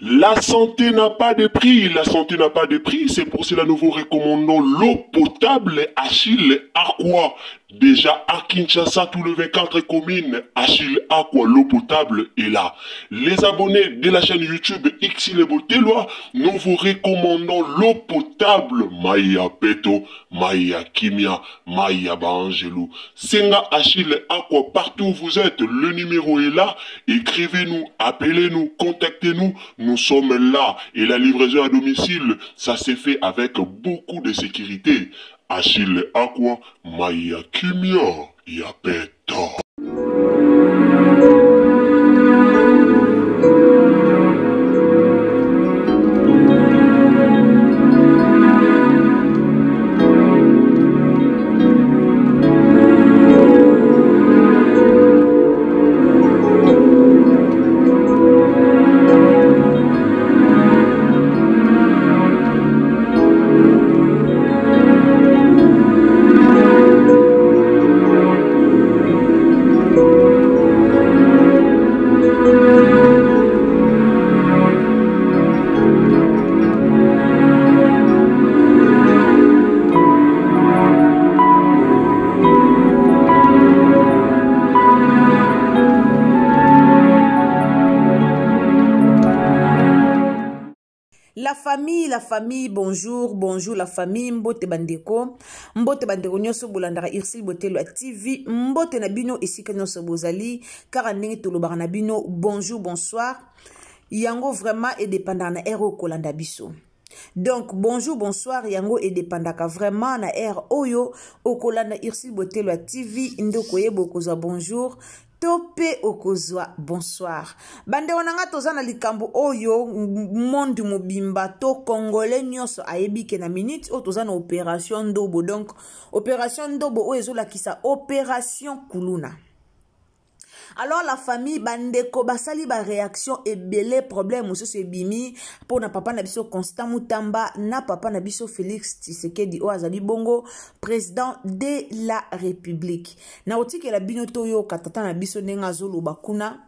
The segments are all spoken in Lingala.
La santé n'a pas de prix, la santé n'a pas de prix, c'est pour cela nous vous recommandons l'eau potable Achille Aqua. Déjà à Kinshasa, tous les 24 communes, Achille Aqua, l'eau potable est là. Les abonnés de la chaîne YouTube Xile Boteloi, nous vous recommandons l'eau potable Maya Peto, Maya Kimia, Maya Baangelou. Senga Achille Aqua, partout où vous êtes, le numéro est là. Écrivez-nous, appelez-nous, contactez-nous. Nous sommes là. Et la livraison à domicile, ça s'est fait avec beaucoup de sécurité. Achille Aqua, Maya Kimia, Yapeta. La famille, la famille, bonjour, bonjour la famille, mbote bandeko, mbote bandeko nyonso bolandaka Ursule Botelo ya TV, mbote na bino esika nyonso bozali, kaka ndenge tolobaka na bino bonjour, bonsoir, yango vraiment edépendaka na heure oyo kolanda biso. Donc bonjour, bonsoir, yango edépendaka vraiment na heure oyo okolanda Ursule Botelo ya TV, nde okoyeba okozwa bonjour to mpe okozwa bonsoir. Bandeko na nga, toza na likambo oyo monde mobimba to congolais nyonso ayebi ke na minute oyo toza na opération Ndobo. Donc opération Ndobo oyo ezolakisa opération Kuluna. Alors la famille, bandeko basali ba réaction ebele, problème mosusu ebimi mpona papa na biso Constant Mutamba na papa na biso Félix Tshisekedi oyo azali bongo président de la République. Na otikela bino toyoka tata na biso ndenge azoloba kuna.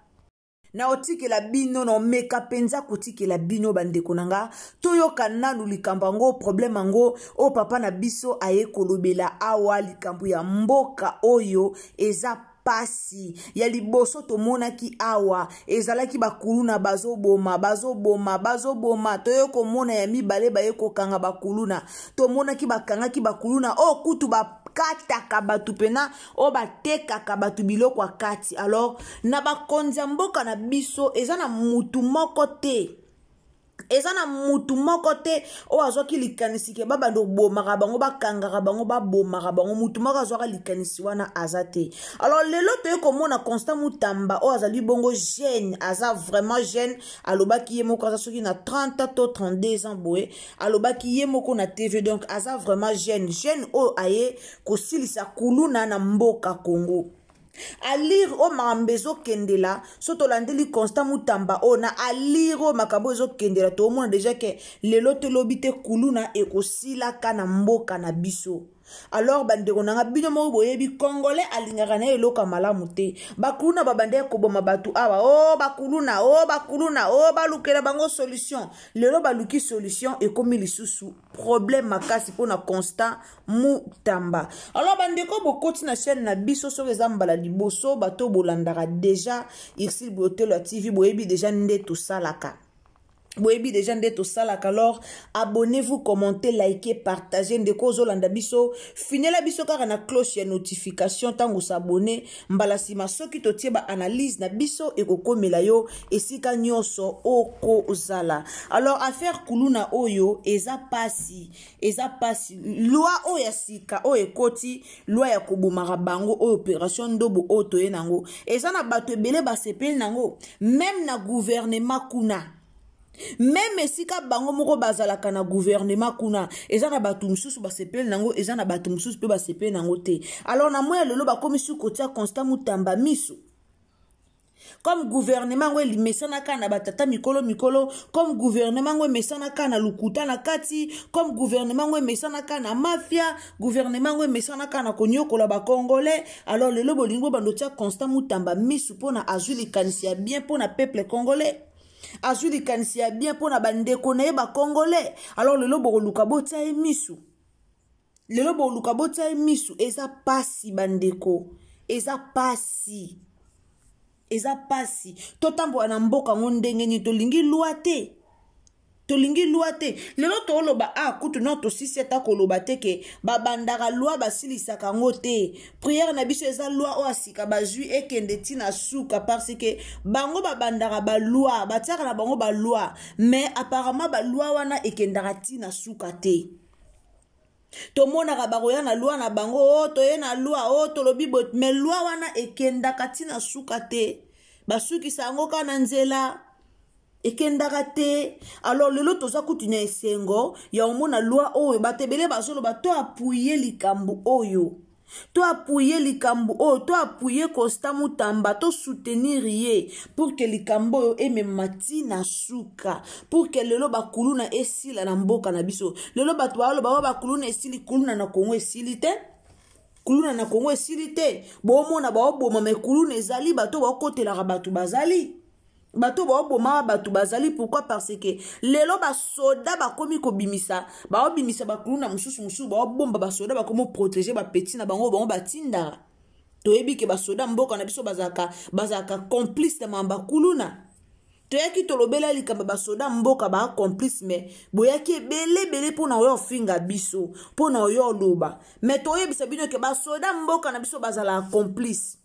Na otikela bino, na omeka mpenza kotikela bino bandeko na nga, toyoka nanu likambo yango, problème yango oyo papa na biso aye kolobela awa, likambo ya mboka oyo eza pasi. Ya liboso tomonaki awa ezalaki bakuluna bazoboma, bazoboma, bazoboma. Toye komona ya mibale baye kokanga bakuluna. Tomonaki bakangaki bakuluna oyo kutu bakataka bato pena oyo batekaka bato biloko ya kati. Alors na bakonzi ya mboka na biso eza na mutu moko te, eza na mutu moko te oyo azwaki likanisi ke babanda obomaka bango, bakangaka bango, babomaka bango. Mutu moko azwaka likanisi wana aza te. Alors lelo toye komona Constant Mutamba oyo azali bongo jeune, aza vraiment jeune, alobaki ye moko aza soki na 30 to 32 ans boye, alobaki ye moko na TV. Donc aza vraiment jeune, jeune oyo aye kosilisa kuluna na mboka Congo. Alire oyo makambo ezokendela, so tolandeli Constant Mutamba oyo na alire oyo makambo ezokendela, toomona deja ke lelo tolobi te kuluna ekosilaka na mboka na biso. Alors bandeko na nga, bino moko boyebi congolais alingaka na ye eloko ya malamu te. Bakuluna babandaki koboma bato awa, o bakuluna, o bakuluna, o balukela bango solution. Lelo baluki solution, ekomi lisusu problème makasi mpona Constant Mutamba. Alors bandeko bokoti na chaîne na biso, soki eza mbala liboso, bato bolandaka déjà Ursule Botelo ya TV, boyebi déjà nde tosalaka, boyebi déjà nde tosalaka. Alors abonnez-vous, commentez, likez, partagez. Ndeko ozolanda biso, finela biso kaka na cloche ya notification. Ntango osabone, mbala nsima soki totie baanalyse na biso ekokomela yo esika nyonso okozala. Alors affaire kuluna oyo eza pasi, eza pasi. Loi oyo ya sika oyo ekoti, loi ya kobomaka bango oyo, opération Ndobo oyo toye nango, eza na bato ebele basepeli nango, même na gouvernement kuna, même esika bango moko bazalaka na gouvernement kuna, eza na bato mosusu basepeli nango, eza na bato mosusu mpe basepeli nango te. Alors na moya lelo bakomi su kotia Constant Mutamba miso, comme gouvernement yango emesanaka na batata mikolo mikolo, comme gouvernement yango emesanaka na lukuta na kati, comme gouvernement yango emesanaka na mafia, gouvernement yango emesanaka na konyokola bacongolais. Alors lelo bolingi bobanda otia Constant Mutamba misu mpona azwi likanisi ya bien mpona peuple congolais. Azwi likanisi ya bien mpo na bandeko na ye bacongolais. Alors lelo bokoluka botia ye misu, lelo boluka botia ye misu. Eza pasi bandeko, eza pasi, eza pasi. Totambola na mboka yango ndenge nini? Tolingi loi te, tolingi loi te. Lelo tooloba a ah, kutu no tosisi ata koloba te ke babandaka loi, basilisaka yango te. Priere na biso eza loi oyo asika bazwi ekende ntina suka, parce que bango babandaka baloi, batiaka na bango baloi, mais apparemment baloi wana ekendaka ntina suka te. Tomonaka bakoya na loi na bango, o oh, toye na loi, o oh, tolobi boye, mais loi wana ekendaka ntina suka te, basukisa yango kaka na nzela, ekendaka te. Alors lelo toza kutu na esengo ya omona loi oyo bato ebele bazoloba to apuye likambo oyo, to apuye likambo oyo, to apuye Constant Mutamba, to soutenir ye pour que likambo oyo emema ntina suka, pour que lelo bakuluna esila na mboka na biso. Lelo bato baloba oyo bakuluna esili, kuluna na Kongo esili te, kuluna na Kongo esili te. Bomona baoboma, me kuluna ezali, bato baokotelaka bato bazali, bato baobomaka bato bazali. Pourquoi? Parce que lelo basoda bakomi kobimisa, baobimisa bakuluna mosusu mosusu, baobomba basoda, bakomi oprotege bapeti na bango, bango batindaka. Toyebi ke basoda mboka na biso bazalaka, bazalaka complice na mamba kuluna. Toyaki tolobela likambo basoda mboka bacomplice, me boyaki ebele ebele mpo na oyo ofinga biso, mpo na oyo oloba. Me toyebisa bino ke basoda mboka na biso bazalaka complice.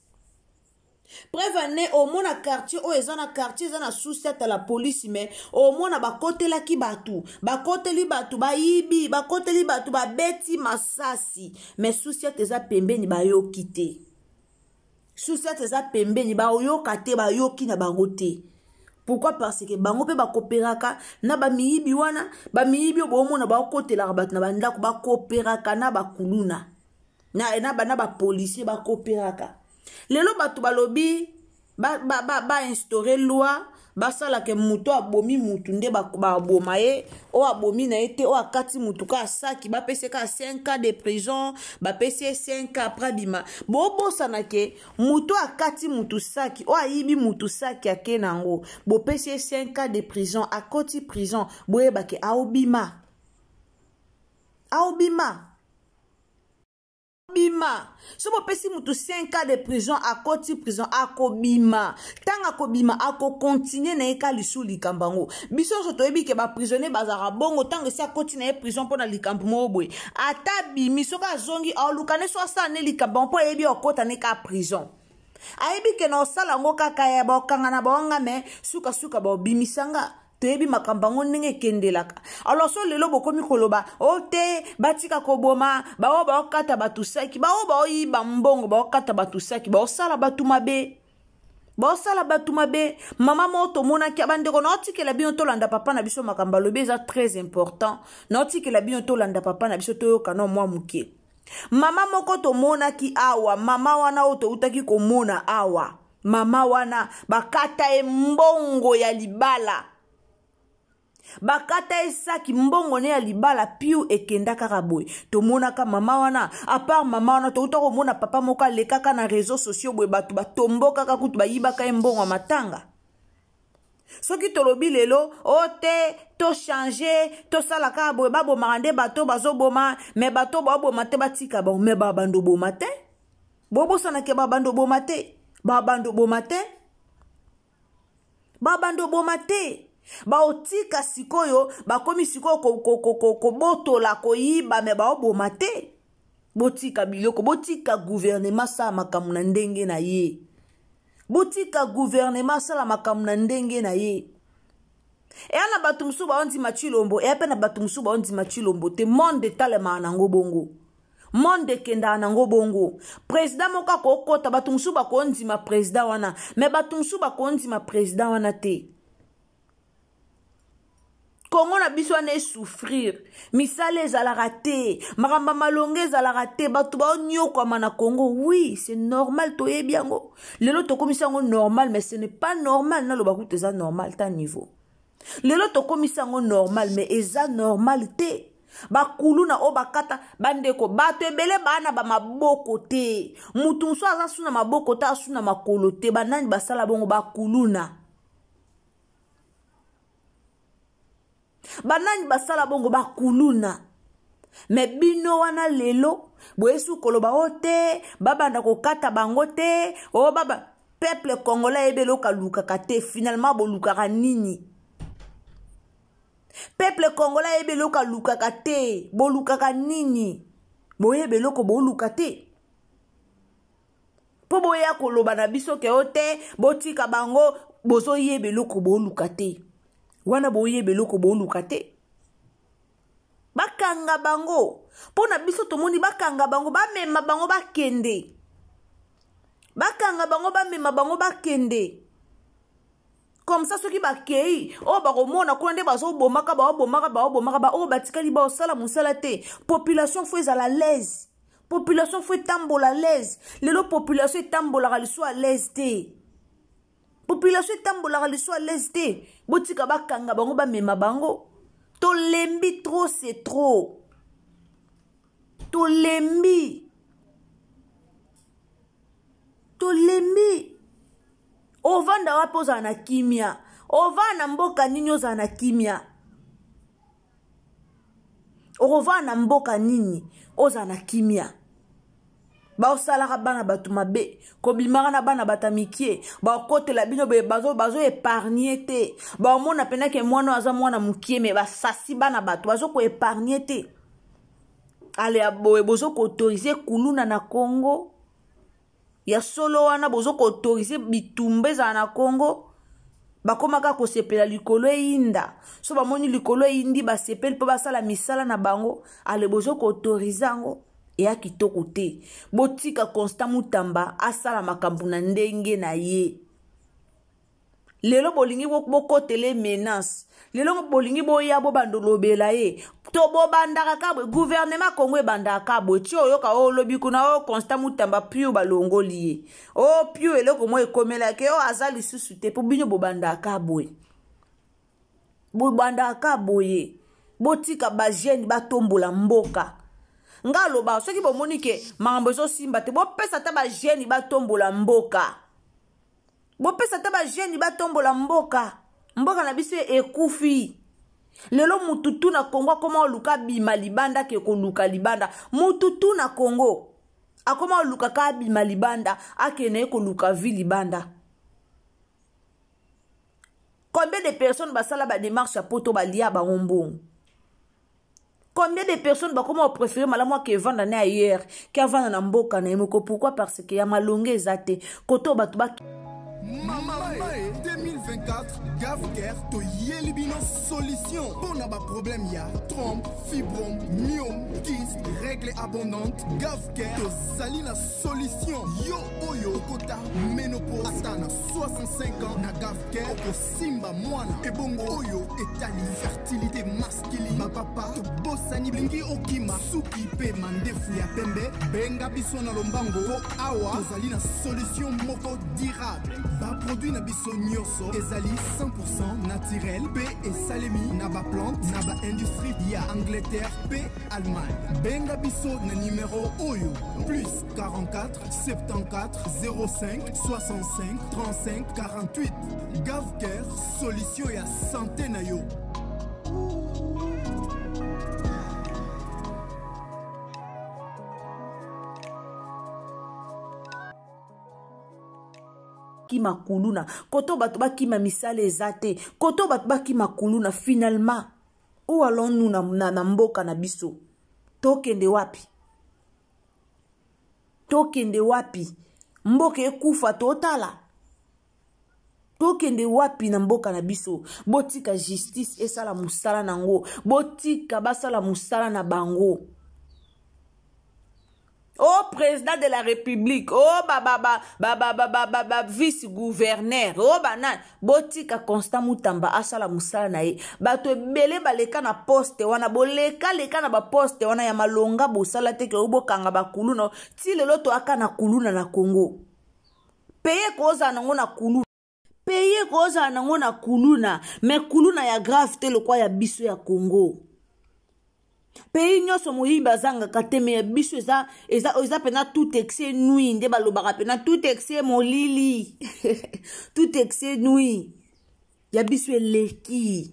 Preuve ane, omona quartier oyo eza na quartier, eza na susi ata la polisi, me omona bakotelaki bato, bakoteli bato, bayibi, bakoteli bato, babeti masasi, me susi ata eza pembeni, bayoki te. Susi ata eza pembeni, bayoka te, bayoki na bango te. Pourquoi? Parce que bango mpe bakoperaka na bamiyibi wana, bamiyibi oyo boomona bakotelaka bato na bandako, bakoperaka na bakuluna na, na, na bapolisier, bakoperaka. Lelo bato balobi bainstaure ba, ba, ba loi, basalaka moto abomi mutu nde baboma ye, oyo abomi na ye te, oyo akati mutu ka asaki, bapesi ka 5 ans de prison, bapesi ye 5 ans après abima. Bobosana ke moto akati mutu saki, oyo ayibi mutu saki ake na yango, bopesi ye 5 ans de prison, akoti prison, boyeba ke aobima, aobima bima. So bopesi mutu 5 ans de prison, akoti prison, akobima. Ntango akobima, akokontinue na ye ka lisusu likambo yango. Biso nyonso toyebi ke baprisonnier bazalaka bongo. Ntango esi akoti na ye prison mpo na likambo moko boye, ata abimi, soki azongi, aoluka ne so asala ne likambo yango, mpo ayebi akota ne ka prison. Ayebi ke na osala yango kaka ya baokanga na baonga, me sukasuka baobimisa nga. Toyebi makambo yango ndenge ekendelaka. Alors so lelo bokomi koloba o oh, te, batika koboma baoyo baokata bato saki, baoyo baoyiba mbongo, baokata bato saki, baosala bato mabe, baosala bato mabe. Mama moko tomonaki, bandeko, naotikela bino tolanda papa na biso, makambo alobi eza très important. Naotikela bino tolanda papa na biso, toyoka no mwa moke. Mama moko tomonaki awa, mama wana oyo toutaki komona awa, mama wana bakata ye mbongo ya libala, bakata ye saki, mbongo ne ya libala piu ekenda kaka boye. Tomonaka mama wana. Apart mama wana, touta komona papa moko alekaka na réseau sociaux boye, bato batombokaka, kutu bayibaka ye mbongo ya matanga. Soki tolobi lelo o oh, te, tochange, tosala kaka boye, babomaka nde bato bazoboma, me bato baboma te, batika bango, me babando boma te. Bobosanake babando boma te, babando boma te, babando boma te. Baotika sikoyo, bakomi sikoyo kobotola, koyiba, me baoboma te. Botika biloko, botika guvernema asala makambo na ndenge na ye, botika guvernema asala makambo na ndenge na ye. Eya na bato mosusu baondima Tshilombo, eya mpe na bato mosusu baondima Tshilombo te. Monde etalemaka nango bongo, monde ekendaka nango bongo. Président moko akokota, bato mosusu bakondima président wana, me bato mosusu bakondima président wana te. Kongo na biso wana esouffrir, misala ezalaka te, makambo ya malonga ezalaka te, bato baonyokwama na Congo. Oui, c'est normal, toyebi yango. Lelo tokomisi yango normal, mais ce n'est pas normal. Naloba kutu eza normal ta niveau lelo tokomisi yango normal, mais eza normal te. Bakuluna oyo bakata bandeko, bato ebele baa na bamaboko te, mutu mosusu aza su na maboko te, asu na makolo te. Banani basala bongo? Bakuluna. Banani basala bongo? Bakuluna. Me bino wana lelo boyesu koloba o te, babanda kokata bango te, o baba peuple congolais ayebi eloko alukaka te. Finalement bolukaka nini? Peuple congolais ayebi eloko alukaka te, bolukaka nini? Boyebi eloko boluka te. Mpo boya koloba na biso ke o te, botika bango, bozoyeba eloko boluka te. Wana boyeba eloko boluka te. Bakanga bango. Mpo na biso tomoni bakanga bango, bamema bango bakende. Bakanga bango, bamema bango bakende. Comme ça soki bakei, oyo bakomona kuna nde bazobomaka, baobomaka, baobomaka, baoyo batikali baosala mosala te. Population faut ezala à l'aise. Population faut etambola à l'aise. Lelo population etambolaka liso à l'aise te. Population etambolaka liso à l'aise te. Botika bakanga bango, bamema bango. Tolembi trop, c'est trop. Tolembi. Tolembi. Ovanda wapi ozala na kimia? Ovanda na mboka nini ozala na kimia? Okovanda na mboka nini ozala na kimia? Baosalaka bana bato mabe, kobimaka na bana bato ya mikie, bakotela bino boye, bazo épargner te. Baomona pena ke mwana aza mwana mokie, me basasi bana bato, bazo ko épargner te. Ale ya boye, bozo ko autoriser kuluna na Congo. Ya solo wana bozo ko autoriser bitumba ezala na Congo. Bakomaka kosepela likolo eyinda. So bamoni likolo eyindi, basepeli mpo basala misala na bango. Ale bozo ko autoriser yango. Eya kitoko te. Botika Constant Mutamba asala makambo na ndenge na ye. Lelo bolingi bokotele menace. Lelo bolingi boya bobanda lobela ye. To bobandaka ka boye, gouvernement Congo ebandaka ka boye. Ti oyoka oyo lobi kuna, oyo Constant Mutamba pio balongoli ye. Oyo pio eloko moko ekomelaki, oyo aza lisusu te, po bino bobandaka ka boye. Bobandaka ka boye. Botika ba jeune batombola mboka. Nga aloba, soki bomoni ke makambo ezosimba te, bopesa ata ba jeune batombola mboka. Bopesa ata ba jeune batombola mboka. Mboka na biso ekufi. Lelo mutu tu na Congo akoma oluka bima libanda ke koluka libanda. Mutu tu na Congo akoma oluka ka bima libanda, akende koluka vie libanda. Combien de personnes basala ba démarche ya poto balia bango mbongo? Combien de personnes bakoma préférer malamu ake vanda na ailleurs ke avanda na mboka na ye moko? Pourquoi? Parce que ya malonge eza te. Koto bato ba Mama 2024, GavCare toyeli bino solution mpona ba problème ya trompe, fibrome, myome, kyste, règle abondante. GavCare tozali na solution. Yo oyo okota ménopause ata na 65 ans, na GavCare okosimba mwana. Ebongo oyo etali fertilité masculine, bapapa tobosani lingi okima suki pe mandefu ya pembe, benga biso na lombango po awa tozali na solution moko durable. Ba produit na biso nyonso ezali 100% naturel pe esalemi na ba plante na ba industrie ya Angleterre pe Allemagne. Benga biso na numéro oyo plus 44 74 05 65 35 48. GavCare, solution ya santé na yo. Kima kuluna koto bato bakima misala eza te, koto bato bakima kuluna. Finalement où allons-nous na mboka na biso? Tokende wapi? Tokende wapi? Mboka ekufa totala. Tokende wapi na mboka na biso? Botika justice esala mosala nango, botika basala mosala na bango. Oh président de la République, oh ba ba ba ba ba ba ba ba ba vice-gouverneur, oh ba na, botika Constant Mutamba asala mosala na ye. Bato ebele baleka na poste wana, boleka leka na ba poste wana ya malonga bosala te ke bokanga ba kuluna. Ti lelo to aka na kuluna na Congo. Paye koza nango na kuluna. Paye koza nango na kuluna, mais kuluna ya grave te lokwa ya biso ya Congo. Pays nyonso moyibi azangaka te, mais ya biso eza pena tout excès nuit, nde balobaka pena tout excès molili. Tout excès nuit. Ya biso eleki.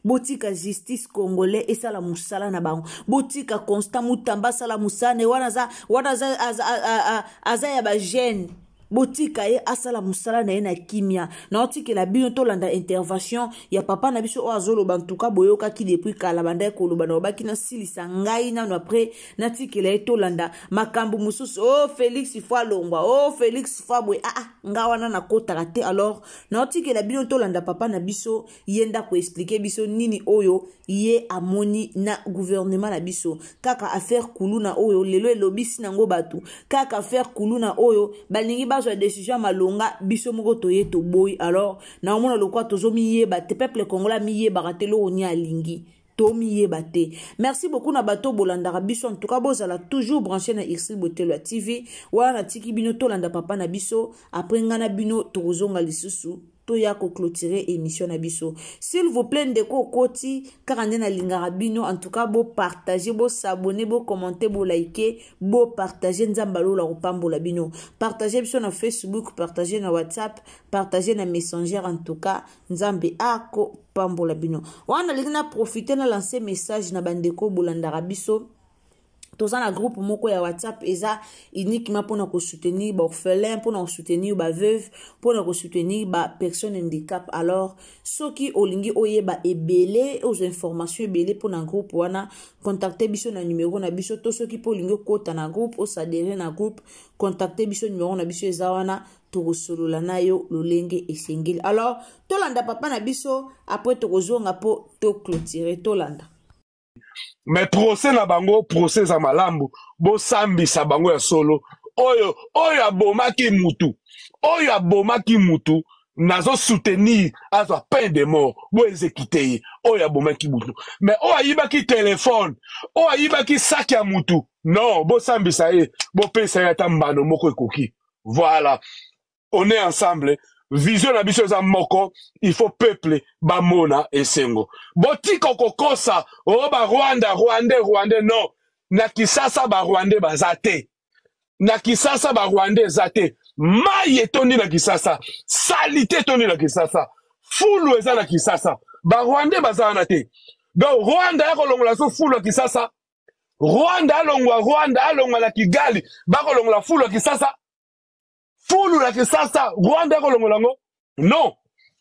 Botika justice congolais esala mosala na bango. Botika Constant Mutamba asala mosala na ye wana, aza, wana aza, aza, aza, aza ya bagene. Botika ye asala mosala na ye na kimia. Naotikela bino tolanda intervention ya papa na biso oyo azoloba. Ntuka boyokaki depuis kala bandaki koloba, nalobaki nasilisa ngai nano, après natikela ye tolanda makambo mosusu. O oh, Félix fo alongwa, o oh, Félix fo aboye. Aa ah, nga wana nakotaka te. Alors naotikela bino tolanda papa na biso, ye nde akoexpliquer biso nini oyo ye amoni na gouvernement na biso. Kaka affaire kuluna oyo lelo elobisi nango bato, kaka affaire kuluna oyo balingi bazwa décision ya malonga, biso moko toye toboyi. Alors naomona lokwa tozomiyeba te, peuple congolais amiyebaka te eloko nini alingi, tomiyeba te. Merci beaucoup na bato bolandaka biso. En tout cas, bozala toujours branché na Ursule Botelo ya TV. Wana natiki bino tolanda papa na biso, après ngai na bino tokozonga lisusu toya koclôturer émission na biso. S'il vous plaît, ndeko okoti kaka nde nalingaka bino. En tout cas, bopartage, bos'abonner, bocommenter, bolike, bopartage. Nzambe alola kopambola bino. Partage biso na Facebook, partage na WhatsApp, partage na Messenger. En tout cas, Nzambe akopambola bino. Wana nalingi na profite na lance message na bandeko bolandaka biso. Toza na groupe moko ya WhatsApp, eza uniquement mpona kosoutenir baorphelin, mpona kosoutenir baveuve, mpona kosoutenir bapersonne handicap. Alors soki olingi oyeba ebele, ozwa information ebele mpona groupe wana, contacte biso na numero na biso. To soki mpo olingi okota na groupe, oadhérer na groupe, contacte biso, numero na biso eza wana, tokosolola na yo lolenge esengeli. Alors tolanda papa na biso, après tokozonga mpo toclôturer. Tolanda. Mais procès na bango, procès eza malamu, bosambisa bango ya solo. Oyo abomaki mutu, oyo abomaki mutu, nazosoutenir azwa peine de mort, boexécuter ye, oyo abomaki mutu. Mais oyo ayibaki telefone, oyo ayibaki saki ya mutu, non, bosambisa ye, bopesa ye ata mbano moko ekoki. Voilà, on est ensemble, vision na biso eza moko. Il faut peuple bamona esengo. Botika kokosa oyo barwanda, rwandais, rwandais. Non, na Kisasa barwandais baza te, na Kisasa barwandais eza te. Mai etondi na Kisasa, saleté etondi na Kisasa, fulu eza na Kisasa, barwandais baza wana te. Donc Rwanda ya kolongola so fulu ya Kisasa? Rwanda alongwa, Rwanda alongwa na Kigali, bakolongola fulu ya Kisasa? Fulu ya Kisasa, Rwanda ekolongola yango? Non,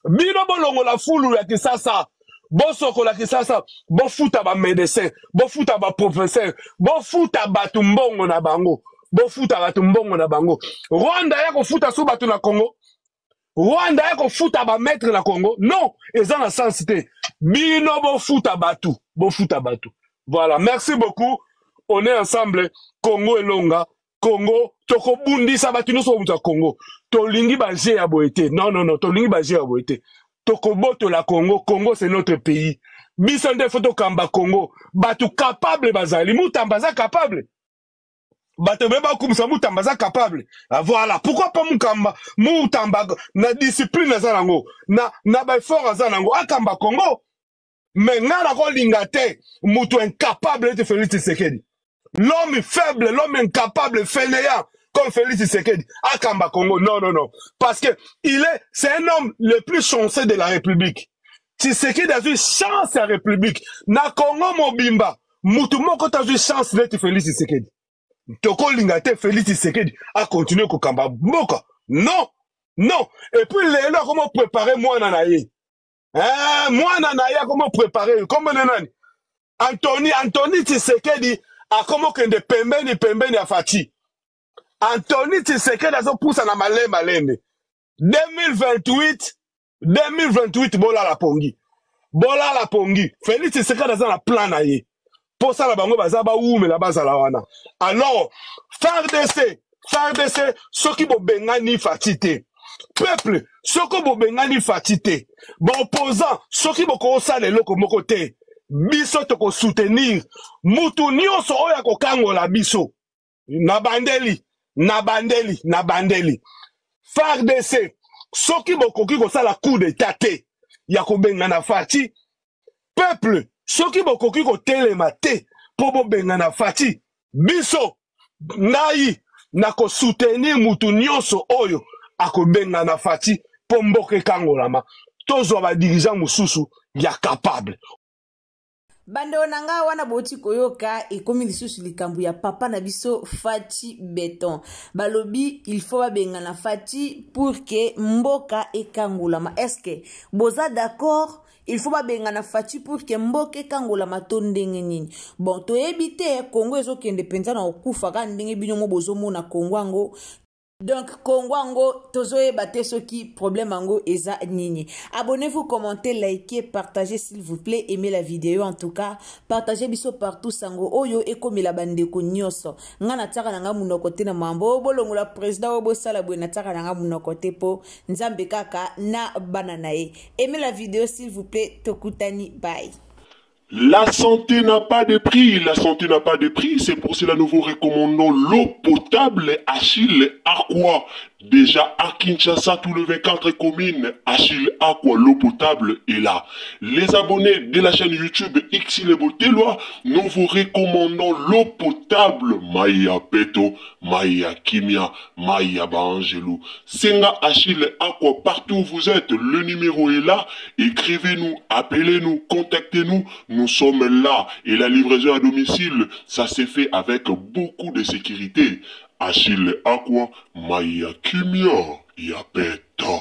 bino bolongola fulu ya Kisasa, bosokola Kisasa, bofuta bamédecin, bofuta baprofesseur, bofuta bato mbongo na bango, bofuta bato mbongo na bango. Rwanda ya kofuta so bato na Congo? Rwanda ya kofuta bamaître na Congo? Non, eza na sens te. Bino bofuta bato, bofuta bato. Voilà, merci beaucoup, on est ensemble. Congo elonga, Congo tokobundisa bato nyonso moto ya Congo. Tolingi bajeu ya boye te, non, non, non, tolingi bajeu ya boye te. Tokobotola Congo. Congo, c'est notre pays, biso nde fo tokamba Congo. Bato capable bazali, Mutamba aza capable, bato ebele bakumisa Mutamba, aza capable. Ah, voilà pourquoi pas Mukamba, Mutamba na discipline aza nango, na baeffort aza nango, akamba Congo. Mais ngai nakolinga te moto incapable ete Félix Tshisekedi, l'homme faible, l'homme incapable, fainéant comme Félix Tshisekedi akamba Congo. Non, non, non, parce que il est c'est un homme le plus chanceux de la République. Tshisekedi azwi chance ya République. Na Congo mobimba, mutu moko tazwi chance neti Félix Tshisekedi. Tokolinga te Félix Tshisekedi akontinue kokamba mboka, non, non. Et puis lelo akoma préparer mwana na ye, eh, mwana na ye akoma préparer, kombo na nani? Antony, Antony Tshisekedi akoma okende pembeni pembeni ya Fatshi. Antony Tshisekedi azopusa na malembe malembe. 2028, 2028, bolala pongi, bolala pongi. Félix Tshisekedi aza na plan na ye, mposala bango baza bawumela, bazala wana. Alors FARDC, FARDC, soki bobengani Fatshi te, peuple, soki bobengani Fatshi te, baopposant, soki bokosala eloko moko te, biso tokosoutenir mutu nyonso oyo akokangola biso. Na bandeli, na bandeli, na bandeli. FARDC, soki bokoki kosala coup d'état te ya kobengana Fatshi, peuple, soki bokoki kotelema te mpo bobengana Fatshi, biso, ngai nakosoutenir mutu nyonso oyo akobengana Fatshi mpo mboka ekangolama, tozwa badirigeant mosusu ya capable. Bandeko na ngai, wana bouti koyoka, ekomi lisusu likambo ya papa na biso Fatshi Béton. Balobi il faut babengana Fatshi pour que mboka ekangolama. Est-ce boza d'accord? Il faut babengana Fatshi pour que mboka ekangolama to ndenge nini? Bon, toyebi te. Kongo ezokende mpenza na kokufa kaka ndenge bino mo bozomona Kongo yango. Donc Kongo yango, tozoyeba te soki problème yango eza nini. Abonnez-vous, commentez, likez, partagez, s'il vous plaît. Aimez la vidéo. En tout cas, partagez biso partout, sango oyo ekomela bandeko nyonso. Nga natiaka na nga munoko te na mambo bolongola président oyo, bosala boye. Natiaka na nga munoko te, mpo Nzambe kaka na bana na ye. Aimez la vidéo, s'il vous plaît. Tokutani, bye. La santé n'a pas de prix, la santé n'a pas de prix, c'est pour cela nous vous recommandons l'eau potable Achille Aqua. Déjà à Kinshasa, tout le 24 communes, Achille Aqua, l'eau potable est là. Les abonnés de la chaîne YouTube Xile Boteloi, nous vous recommandons l'eau potable Maya Peto, Maya Kimia, Maya Baangelou. Senga Achille Aqua, partout où vous êtes, le numéro est là. Écrivez-nous, appelez-nous, contactez-nous. Nous sommes là. Et la livraison à domicile, ça s'est fait avec beaucoup de sécurité. Achille Aqua, Maya Kimia, Yapeto.